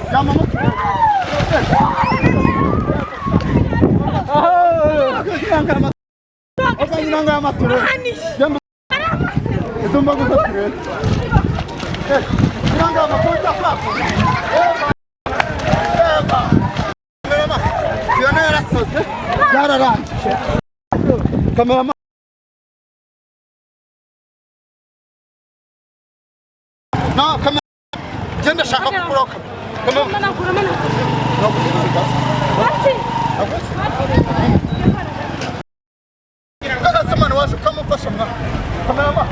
Ryamamo turebe. Y'amature. Izo mbago zo turebe. Inanga y'amakuru kwako. Fiona yarasaze, byararangije. Kamerama, no kamera, genda shaka gukuraho kamera. Managura, managura. Kasamana waje ukamufasha mwa kamerama,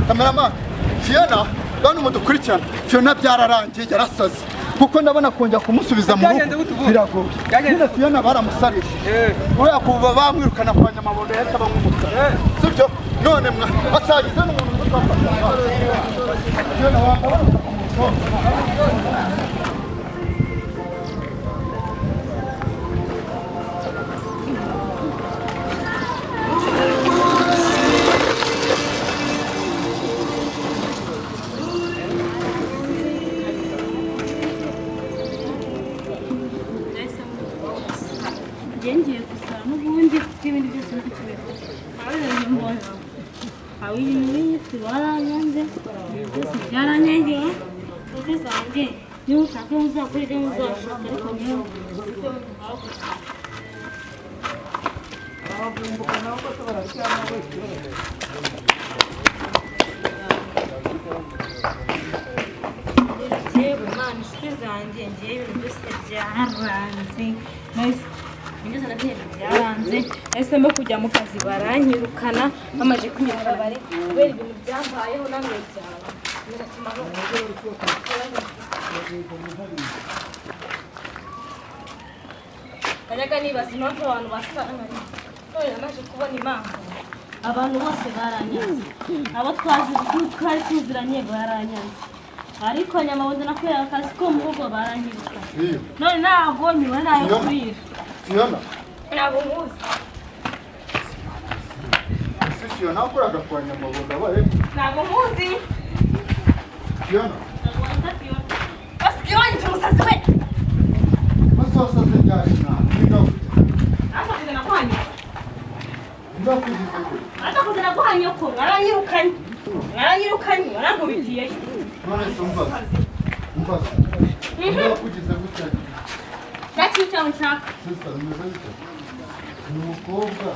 kamerama Fiona, bantu mudukurikirana, Fiona byararangiye, yarasaze, kuko ndabona kongera kumusubiza mu rugo biragoye. Nyine Fiona baramusarije, uriya kuva bamwirukana kwa Nyamabondo yahise aba nk'umukara, sibyo? None mwa asagize n'umuntu uzi kumufasha. Fiona wambara. Njye ngiye gusara n'ubundi, kuko ibindi byose ntacyo mbona. Aho ibintu baranyanze byose, byaranyegeye. Inshuti zanjye, niba ushaka muzakora ibyo muzashaka, ariko njyewe aho gusara. Yewe Mana, inshuti zanjye, ngewe ibintu byose byaranze. Nahise ibintu byose ndabyemera, byaranze. Nahisemo kujya mu kazi, baranyirukana. Bamaze kunyirukana, bari kubera ibintu byambayeho namwe byaba bigatuma. Najyaga nibaza impamvu abantu basa, none namaze kubona impamvu. Abantu bose baranyanze, abo twazi twari tuziranye baranyanze, ariko Nyamabondo nakorera akazi ko mu rugo baranyirukana. None ntabwo nyibona nayo kurira. Fiona. Ntabwo nkuzi. Ese Fiona wakoraga kwa Nyamabondo abaye? Ntabwo nkuzi. Fiona. Ntabwo wita Fiona, basigaye wanyita umusazi we. Maze wasaze ryari mwana? Atakuze naguhanye. Ndakugize gute? Atakuze naguhanye ko mwaranyirukanye, mwaranyirukanye, mwarankubitiyeyo. None se umbaza, umbaza, ndakugize gute? Nta kintu cyawe nshaka. Sister, bimeze bite? Ni umukobwa,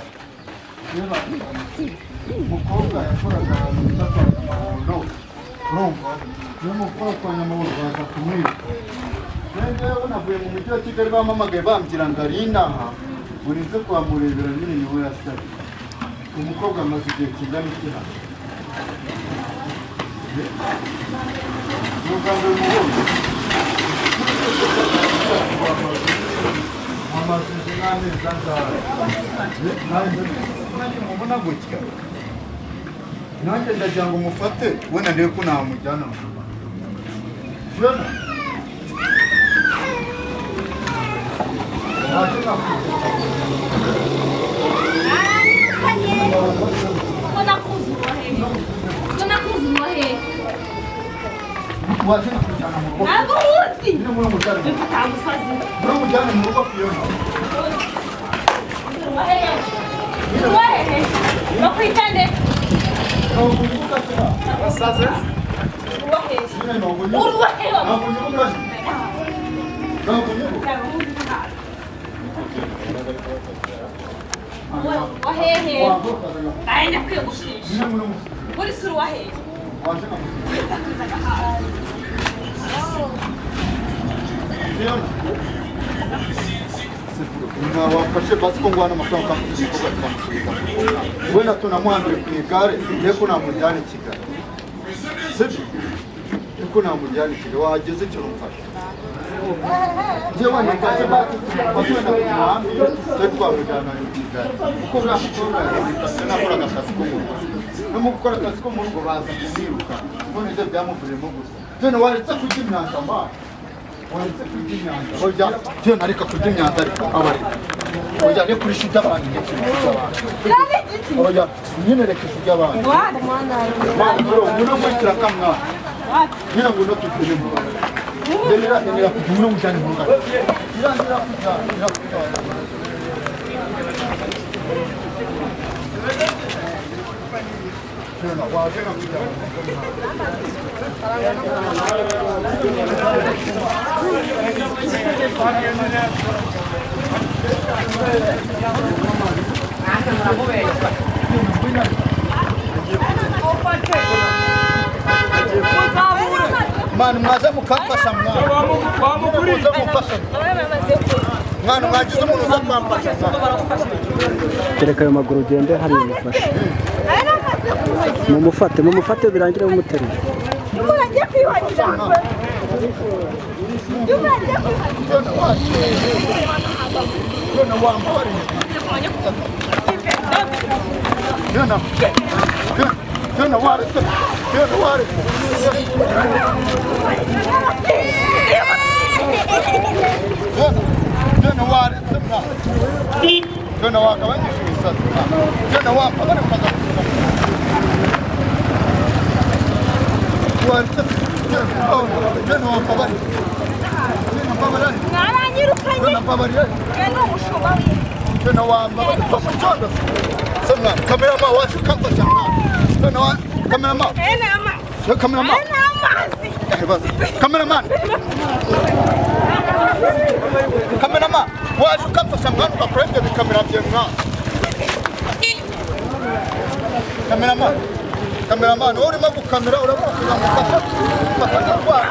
reba, umukobwa yakoraga ahantu bita kwa Nyamabondo, urumva? Niyo mukora kwa Nyamabondo baza kumwica. Rero navuye mu mujyi wa Kigali, bampamagaye bambwira ngo ari inaha, ngo nize kuhamurebera. Nyine niwe yasabye. Umukobwa amaze igihe kingana iki hano? Ni ubwa mbere umubonye? Amaze n'amezi angahe? Nanjye mubona gutya, nanjye ndagira ngo mufate wenda ndebe ko namujyana mu rugo. Fiona, waje nakujyana. Baranyirukanye. Ko nakuzi uwa hehe? Ko nakuzi uwa hehe? Waje nakujyana mu rugo. Ntabwo nkuzi. Nyine muri umujyane mu rugo. Mfata umusazi. Muri umujyane mu rugo, Fiona. Uwa hehe? Uwa hehe? Bakwita nde? Ntabwo unyibuka se? Wasaze? Uwa hehe? Nyine ntabwo unyibuka. Uwa hehe? Ntabwo unyibuka, ntabwo unyibuka. Ntabwo nkuzi ntabwo. Uwa hehe? Wambuka. Arenda kwiyogoshesha. Nyine muri umusizi. Uri sura uwa hehe? Waje nakusiga. Kwiza agahaha. Fiona, wafashe basi ko ngwana amafaranga, ukamufasha umukobwa tukamusubiza mu rugo. Wenda tunamuhambire ku igare, ndebe ko namujyana i Kigali, sibyo? Ndebe ko namujyana i Kigali. Wahageze icyo numfasha njyewe, nifashe basi tumufashe wenda tumuhambire, tube twamujyana i Kigali, kuko uriya mukobwa nakoraga akazi ko mu rugo, no mu gukora akazi ko mu rugo baza kumwiruka. None ibyo byamuvuyemo gusa. None waretse kurya imyanda mba, waretse kurya imyanda? Oya Fiona, reka kurya imyanda, ariko abareka. Oya, reka urisha iby'abandi, ndetse iby'abandi. Oya nyine, reka iby'abandi. Mwana, bro, ngwino muri kirakamwana. Nyine ngwino tugire mu rugo. Ngwino mujyane mu rugo. Irakujyana, irakujyana. Waje nkakujyana. Mwana mwaza mukamfasha mwana. Muze mumfashe. Mwana mwagize umuntu uza kwamfasha. Tereka ayo maguru ugende hariya umufashe. Mumufate, mumufate birangire mumuteruye. Kamerama, waje ukamfasha mwana ugakora ibyo bikamera byawe mwana. Kamerama, kameramani wowe urimo gukamera urabona kugira ngo ufashe ndwara.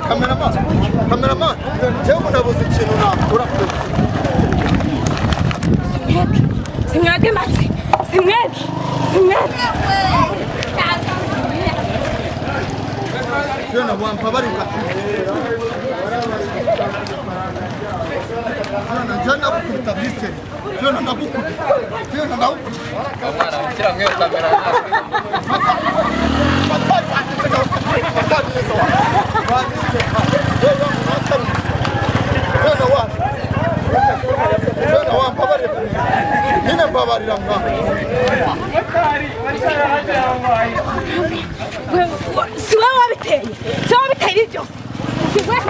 Kameramani, kameramani, njyewe nabuze ikintu nakora pe. Simwebwe matsi, simwebwe, simwebwe. Fiona wampabarika. Fiona njye ndagukubita biseri. Fiona ndagukubita. Fiona ndagukubita. Mwana ushyira muri iyo kamera. Fiona wampabarira. Nyine mbabarira mwana. Si wowe wabiteye, si wowe wabiteye ibi byose. Si wowe.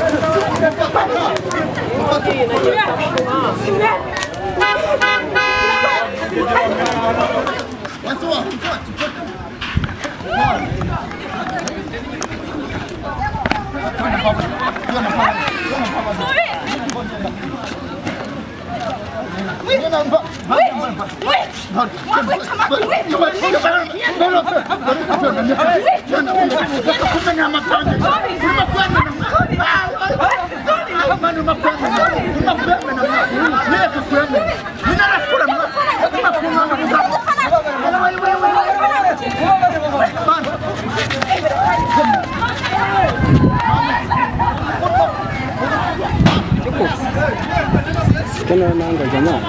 Tena nanga jamaa.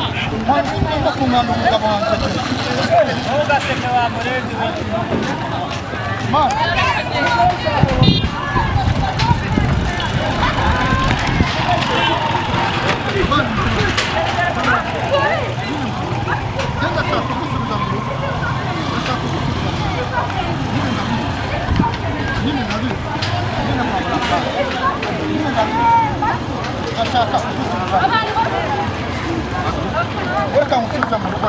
Reka ngusubize mu rugo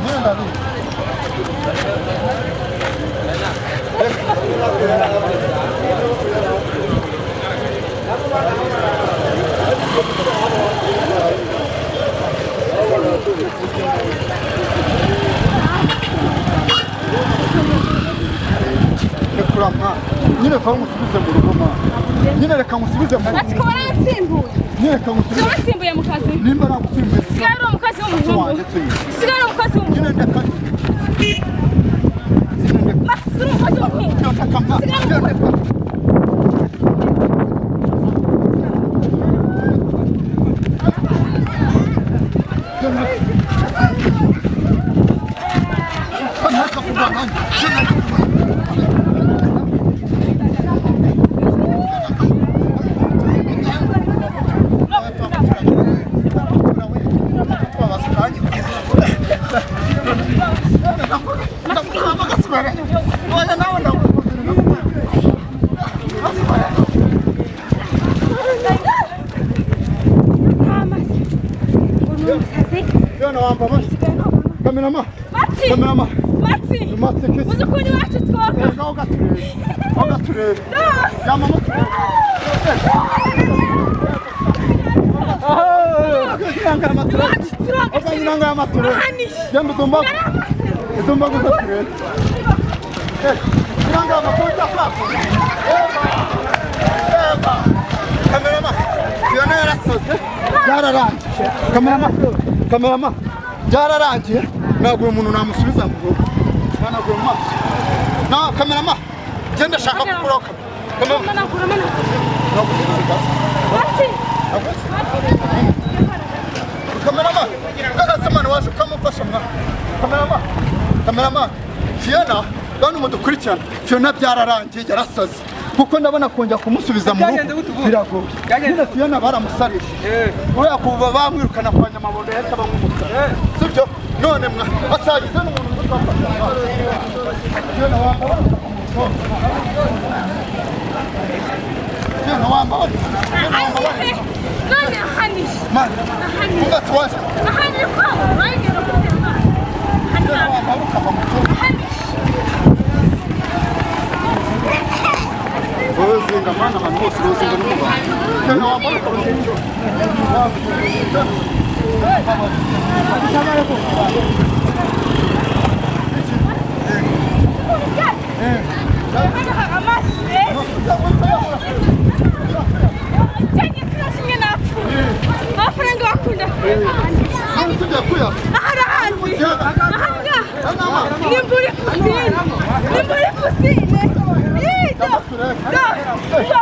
nyine ndabizi. Rekura mwana. Nyine va ngusubize mu rugo mwana. Nyine reka ngusubize mu rugo. Ati ko waransimbuye. Nyine reka ngusubize. Si waransimbuye mu kazi. Nimba nagusimbuye. Sigara uri umukozi w'umuhungu. Sigara uri umukozi w'umuhungu. Nyine ndeka. Max, uri umukozi w'umuhungu. Sigara uri umukozi. wambabaye. Kamerama. Mati. Kamerama. Mati. Mati kiki. Uzi ukuntu iwacu twoga. Reka aho gaturebe. Aho gaturebe. Yamama turebe. Iwacu turoga. Inanga y'amaturebe. Genda utumba. Utumba gusa turebe. Inanga y'amaturebe kwako. Eba. Kamerama. Fiona yarasaze. Byararangiye. Kamerama. Kamerama. Byararangiye. Ntabwo uyu muntu namusubiza mu rugo. Ntabwo mu maso. Na kamerama. Genda shaka gukuraho kamera. Kamerama. Managura, managura. Ntabwo uzi. Mati. Kamerama, kagasemana waje ukamufasha mwa. Kamerama, kamerama, Fiona, bano mudukurikirana. Fiona byararangiye yarasaze. Kuko ndabona kongera kumusubiza mu rugo biragoye. Nyine Fiona baramusarije. Uriya kuva bamwirukana kwa Nyamabondo yahise aba nk'umukara. Sibyo? None mwa asagize n'umuntu uzi kumufasha. Fiona wambara. Fiona wambara. Fiona wambara. None ahanisha. Man, unga tuwaje. Ahanisha ko wongera kutema. Fiona wambara ukava mu cyumba. Ahanisha. Uruzinga mwana abantu bose uruzinga n'umugabo. Fiona wambara ukava mu cyumba. Amazi meza. Cyangwa sinashimwe napfuye. Amafaranga bakunda. None tujya kuya. Aharahazi. Ahangaha. Nimba uri kusine. Nimba uri kusine. Ii, do. Do. Do.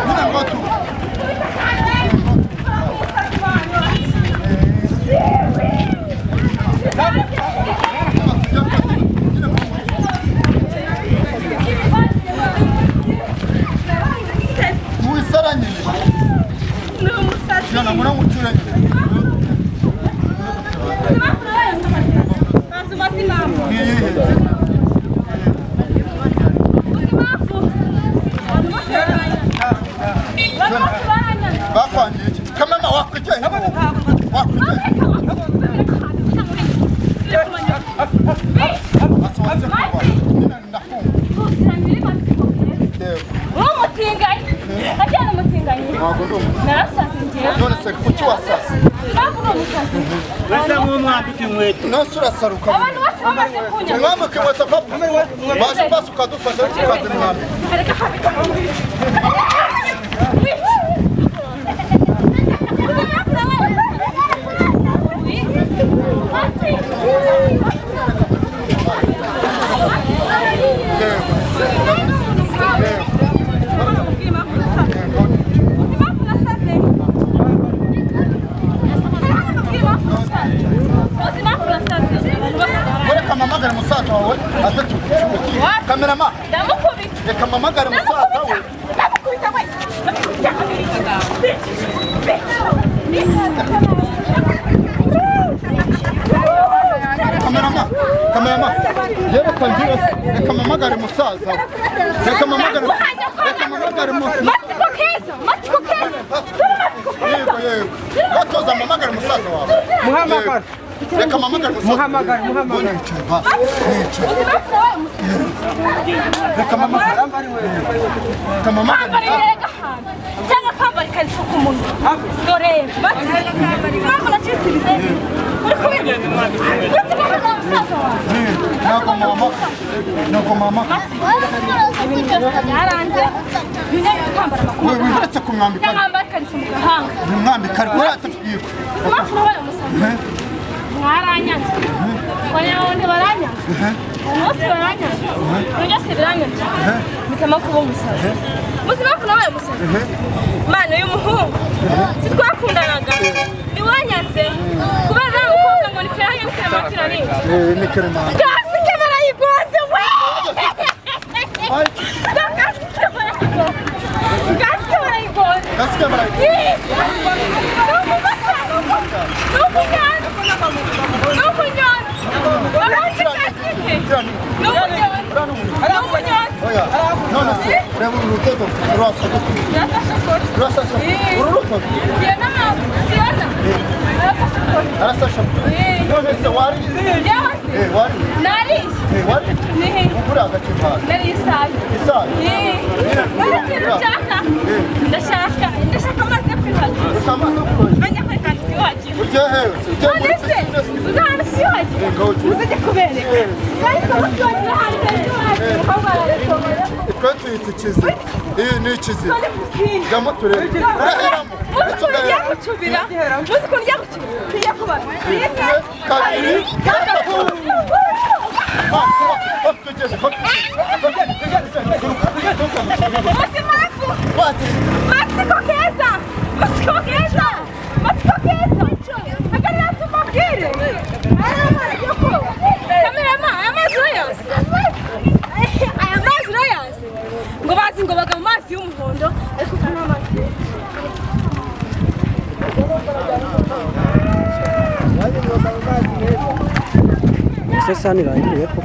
Nyine ngo tu. Wisara nyine. Fiona ngura ngucyure nyine. Niyihe? Bakwangiye iki? Kamama wakujya he? Wakujya he? Asohotse kuba. Nyine ndakumva. Yego. Ntabwo ndi umuntu. Narasaze njyewe. None se kuki wasasa? Impamvu uri umusazi? Wese nk'umwambika inkweto. None se urasaruka. Abantu bose bamaze kunywa. Mwambike inkweto papa. Baje basi ukadufasha ariko ukazimwambika. Reka habika. Reka mpamagare musaza wawe aze tugucyure. Kamerama, Ndamukubita. reka mpamagare musaza we. Ndamukubita we. Ndamukubita. Kamerama, kamerama. Yereka ngira, reka mpamagare musaza we. Reka mpamagare, reka mpamagare musaza. Matsiko keza, matsiko keza. Yego, yego. Gatoza mpamagare musaza wawe. Muhamagare. Reka mpamagare musaza. Muhamagare, muhamagare. Nicara, basi, nicara. Reka mpamagare. Reka mpamagare Kambara musaza. ibirega ahantu cyangwa kambara Ikariso ku munwa. Dore bati impamvu nacitse ibisebe uri kubibona, uretse ko nta musaza wawe. Ntabwo mama, ntabwo mama. Byaranze kwambara amakoma. Wiretse kumwambika. Nyamwambara ikariso mu gahanga. Ntimwambika, ariko uretse yego. Impamvu nabaye umusazi, mwaranyanze, abanyabundi baranyanze, umunsi baranyanze, ibintu byose biranyanze, mpitamo kuba umusazi. Muzi impamvu nabaye umusazi? Mana y'umuhungu sitwakundanaga ntiwanyanze kubera uriya mukobwa ngo ni Kerehanya, ni Keremakira, ni Eh, ni Keremana. Kasike barayigonze we! Kasike barayigonze! Kasike barayigonze! Kasike barayigonze. Oya, none se reba uru rudodo rurasa gute? Rurasa uru rudodo arasa shokora. None se wariye? Eh, wariye? Eh, wariye? Ugura agacupa. Isayo. Ndashaka, ndashaka amazi yo kwiyuhagira. Usamaze kubagira. Bajya kwerekana twiyuhagira. Ujye hehe se? Ujye muri None se pisine se? uzahana twiyuhagira? Yego, ujye. Uzajya kubereka ariko mutwiyuhagira ahantu heza iwacu umukobwa ararasomora. Twe tuyita ikiziba. Iyi ni ikiziba. Turi pisine. Jyamo turebe. Uraheramo. Muzi ukuntu ugiye gucubira, muzi ukuntu ugiye gucubira, tugiye kubara rimwe, kabiri, gatatu. Muzi impamvu? Matsiko keza, matsiko keza, matsiko keza. Hagarara tumubwire. Aya mazi yo koga. Kamerama, aya mazi urayazi? Aya mazi urayazi? Ngo bazi ngo baga mu mazi y'umuhondo, ariko ubu ni amazi meza. Ese sani irangiriye koko?